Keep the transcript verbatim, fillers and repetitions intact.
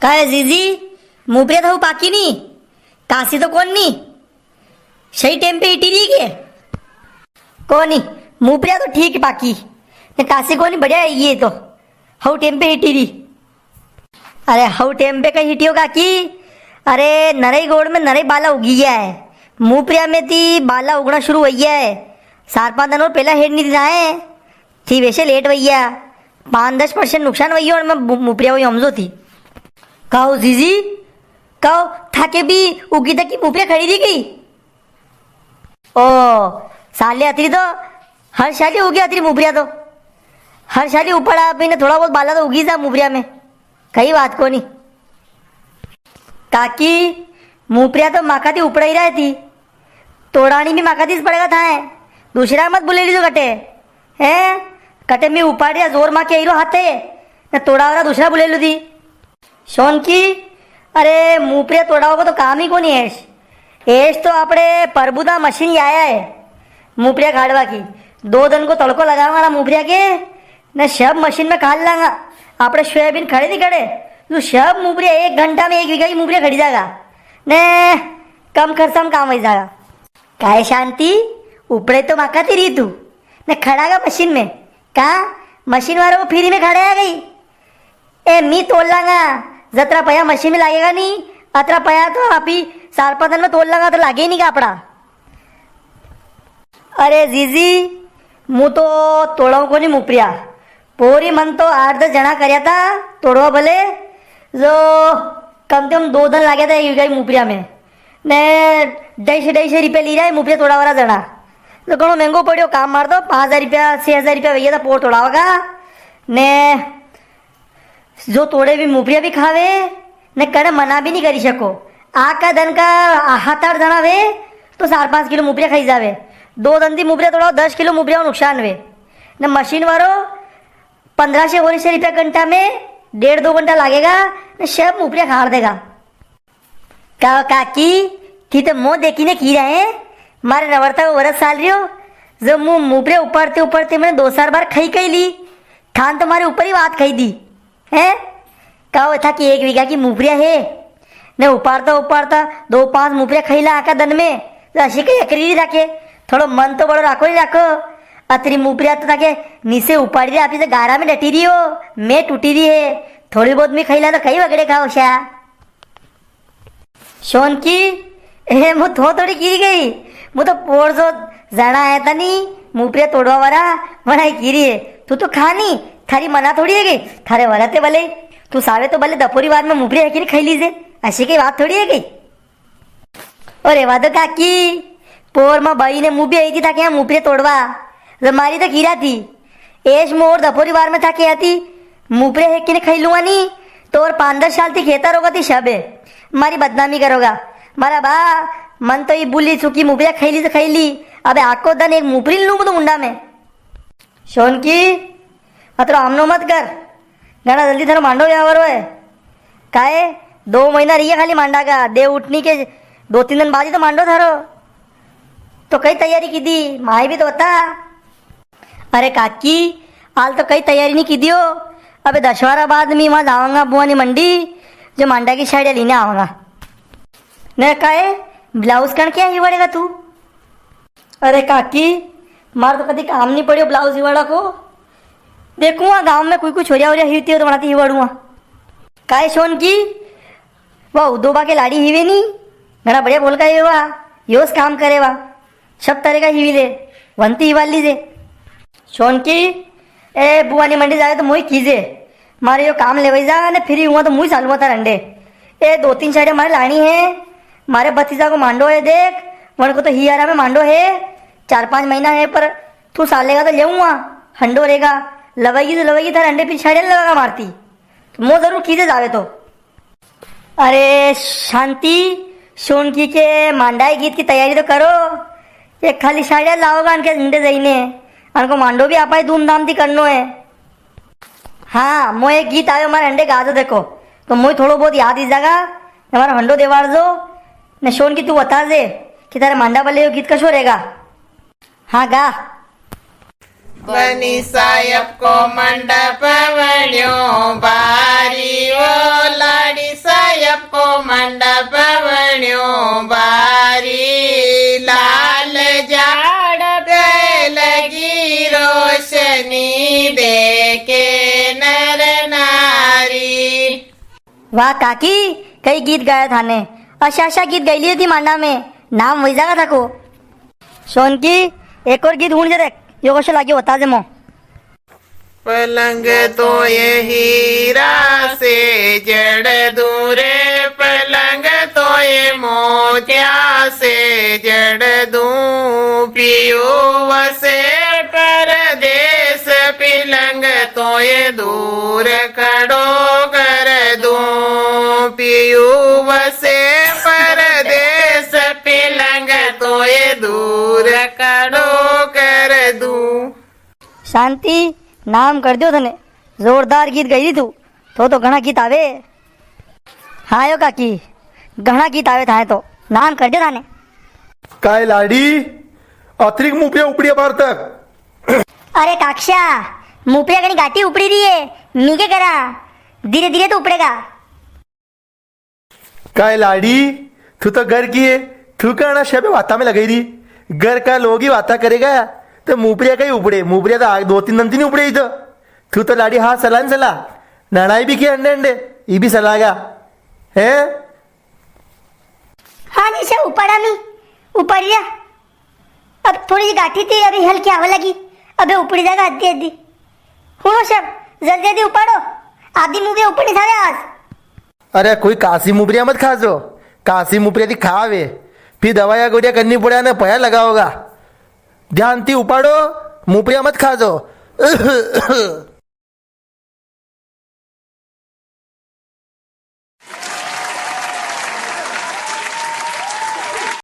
काहे जीजी, मुपरिया तो पाकी नी, कासी तो कोनी, सही टेम पे हिटी री के? कोनी, मुपरिया तो ठीक पाकी, ने कासी कोनी, बढ़िया है ये तो, हऊ टेम पे हिटी री। अरे हऊ टेम पे कई हिटियो काकी, अरे नरई गोड़ में नरई बाला उगी गया है, मुपरिया में ती बाला उगना शुरू हुई गया है, चार पांच दिन और पहला हेड नी दिना है, थी वैसे लेट वैया, पाँच दस परसेंट नुकसान वही और मैं मु-, मुपरिया वही हमजो थी। कहो जीजी, कहो थाके भी उगी तक की मुपरिया खड़ी रही गई? ओ, साले अतरी तो हर साली उगी अतरी मुपरिया तो। हर साली उपड़ा पीने थोड़ा बहुत बाला तो उगी जा मुपरिया में। कई बात कोनी। काकी, मुपरिया तो माका थी उपड़ा ही रही थी। तोड़ानी भी माका थी पड़ेगा था है। दूसरा मत बुले लीजो कटे। हैं? कटे में उपाड़िया जोर माँ के हीरो हाथे। न तोड़ावरा दूसरा बुले लू दी। सोनकी, अरे मुपरिया तोड़ावा को तो काम ही कोनी है। एस तो आपणे प्रभुदा मशीन ही आया है। मुपरिया खाड़वा की। दो दिन को तड़को लगावा वाला मुपरिया के। ने सब मशीन में खाड़ लांगा। आपणे सोयाबीन खड़े नी खड़े। तू सब मुपरिया एक घंटा में एक बीघा की मुपरिया खड़ी जागा। ने कम खर्चा में काम हो जागा। काय शांति, उपड़े तो माका थी री तू, ने खड़ागा मशीन में। का मशीन वाला वो फ्री में खड़े आ गई? ए, मी तोड़ लांगा, जतरा पया मशीन में लागेगा नी, अतरा पया तो आप ही चार पांच दिन में तोड़ लांगा, तो लागे ही नी का आपड़ा। अरे जीजी, मु तो तोड़ाऊं कोनी मुपरिया, पोरी मन तो आठ दस जणा कर्या था तोड़वा भले, जो कम से कम दो दन लाग्या था एक मुपरिया में। ने ढाई सौ, ढाई सौ रुपया ली रहा है मुपरिया तोड़ावारा जणा। तो घणो महंगो पड़ियो काम मार तो, पाँच हजार रुपया, छह हजार रुपया भैया था पोर तोड़ावा का। ने जो तोड़े भी मुपरिया भी खावे, ने कणे मना भी नी करी सको। आका दन का हात आठ जणा वे, तो चार पाँच किलो मुपरिया खाई जावे। दो दन थी मुपरिया तोड़ाओ, दस किलो मुपरिया को नुकसान वे। ने मशीन वारो पन्द्रह से उन्नीस से रुपया घंटा में डेढ़ दो घंटा लागेगा, ने सब मुपरिया खाड़ देगा। का काकी, थी तो मो देखी ने की रहे, मारे रवड़ता को वरस साल रियो, जो मु मुपरिया उपाड़ते उपाड़ते मैंने दो चार बार खाई कई ली, थान तो मारे ऊपर ही बात खाई दी, हैं? कहो था कि एक बीघा की मुपरिया है, ने उपाड़ता उपाड़ता दो पांच मुपरिया खाई ला आका दन में, तो अशी कई अकरी नी राखे, थोड़ो मन तो बड़ो राखो ही राखो, अतरी मुपरिया तो ताके नीचे उपाड़ी रे, आपी तो गारा में डटी री हो, मैं टूटी री है, थोड़ी बहुत मी खाई ला तो कई वगड़े खाओ शा। सोनकी, ए, मु थो थोड़ी की री गई, मु तो पोर जो जणा आया था नी, मुपरिया तोड़वा वाला, वणा ही की री है। तू तो खा नी, थारी मना थोड़ी है गई, थारे वरते भले, तू सावे तो भले दपोरी वार में मुपरिया है कि नी खाई लीजे, अशी कई बात थोड़ी है गई। अरे वादो काकी, पोर में भाई ने मु भी आई थी ताके यहाँ मुपरिया तोड़वा, तो मारी तो की रा थी, एस मोर दपोरी बार में थाके आती, मुपरे है किने खाई लूंगा नी, तो और पांच दस साल थी खेता रोगा थी शबे, मारी बदनामी करोगा। मारा बा, मन तो ई बुली चुकी मुपरिया खाई ली तो खाई ली, अबे आको दन एक मुपरी लूं तो मुंडा में। सोनकी, अतरो आमनो मत कर, घणा जल्दी थारो मांडो व्यावर होए। काए, दो महीना रही है खाली मांडा का, देव उठनी के दो तीन दिन बाद ही तो मांडो थारो। तो कई तैयारी की दी, माए भी तो बता। अरे काकी, हाल तो कई तैयारी नी की दियो। अबे दशहरा बाद में वहां जावांगा बुआनी मंडी, जो मांडा की साड़िया लेने आवांगा। ने काए, ब्लाउज कण क्या ही वड़ेगा तू? अरे काकी, मार तो कदी काम नी पड़ियो ब्लाउज हिवाड़ा को। देखूंगा गांव में कोई कोई छोरिया वोरिया हिवती हो तो वणाती हिवाड़ूंगा। काए सोनकी, वा उदोबा के लाड़ी हिवे नी, घणा बढ़िया बोल का हिवे वा, योज काम करे वा, सब तरह का हिवी ले, वंती हिवा लीजे। सोनकी, ए बुआनी मंडी जावे तो मोई कीजे, मारे यो काम लेवाई जा ने फ्री हुआ तो मुई चालूंगा थारे हंडे। ए दो तीन साड़िया मारे लानी है, मारे भतीजा को मांडो है देख, वन को तो हियारा में मांडो है, चार पांच महीना है पर तू सालेगा तो लेऊंगा, हंडो रेगा, लवेगी तो लवेगी थारे हंडे फिर साड़िया लेवेगा मारती। तो मो जरूर कीजे जावे तो। अरे शांति, सोनकी के मांडा गीत की तैयारी तो करो। ये खाली साड़िया लाओगा अनके हंडे जाइने, अनको मांडो भी आपा ही धूमधाम थी करनो है। हाँ, मो एक गीत आयो मारे हंडे गाजो देखो, तो मोई थोड़ो बहुत याद ही जागा, हमारा हंडो देवाड़ जो, ने सोनकी तू बता दे कि तारे मांडा बल्ले यो गीत कशो रेगा। हाँ गा। बनी सायब को मंडप वण्यो भारी, ओ लाड़ी मंडप बण्यो भारी, लाल झाड़ पे लगी रोशनी, देखे नर नारी। वाह काकी, कई गीत गाया थाने। अशा अशा गीत गाई लिए थी मांडा में, नाम वही जागा थाको। सोनकी, एक और गीत हुण जरे, यो कशो लाग्यो बता दे मो। पलंग तो ये हीरा से जड़ दूं रे, पलंग तो ये मोतिया से जड़ दूं, पियो वसे परदेस पलंग तो ये दूर खड़ो कर दूं, पियो वसे परदेस पलंग तो ये दूर खड़ो कर दूं। शांति, नाम कर दियो थने, जोरदार गीत गई थी तू, तो तो घणा गीत आवे। हाँ यो काकी, घणा गीत आवे थाए तो, नाम कर दियो थाने। काय लाड़ी, अतरीक मुपड़िया उपड़िया बार तक। अरे काकशा, मुपड़िया घणी घाटी उपड़ी री है, मी के करा, धीरे धीरे तो उपड़ेगा। काय लाड़ी, तू तो घर की है, तू कहना शबे वाता में लगाई री। घर का लोग ही वाता करेगा, तो मुपड़िया का ही उपड़े, मुपड़िया तो आग दो तीन दिन ती नी उपड़े ही तो। तू तो लाड़ी हाथ सला न सला, नणाई भी के अंडे अंडे, ई भी सलागा, हैं? हाँ निशा, उपाड़ा मी, उपाड़ लिया। अब थोड़ी जी गाठी थी, अभी हल्की आवा लगी, अबे उपड़ी जागा आधी आधी। हुणो सब, जल्दी जल्दी उपाड़ो, आधी मुपड़िया उपड़ी थारे आज। अरे कोई कासी मुपड़िया मत खाजो, कासी मुपड़िया थी खावे, फिर दवाइयाँ गोड़िया करनी पड़े ने पया लगाओगा। ध्यान थी उपाड़ो, मुपड़िया मत खाजो।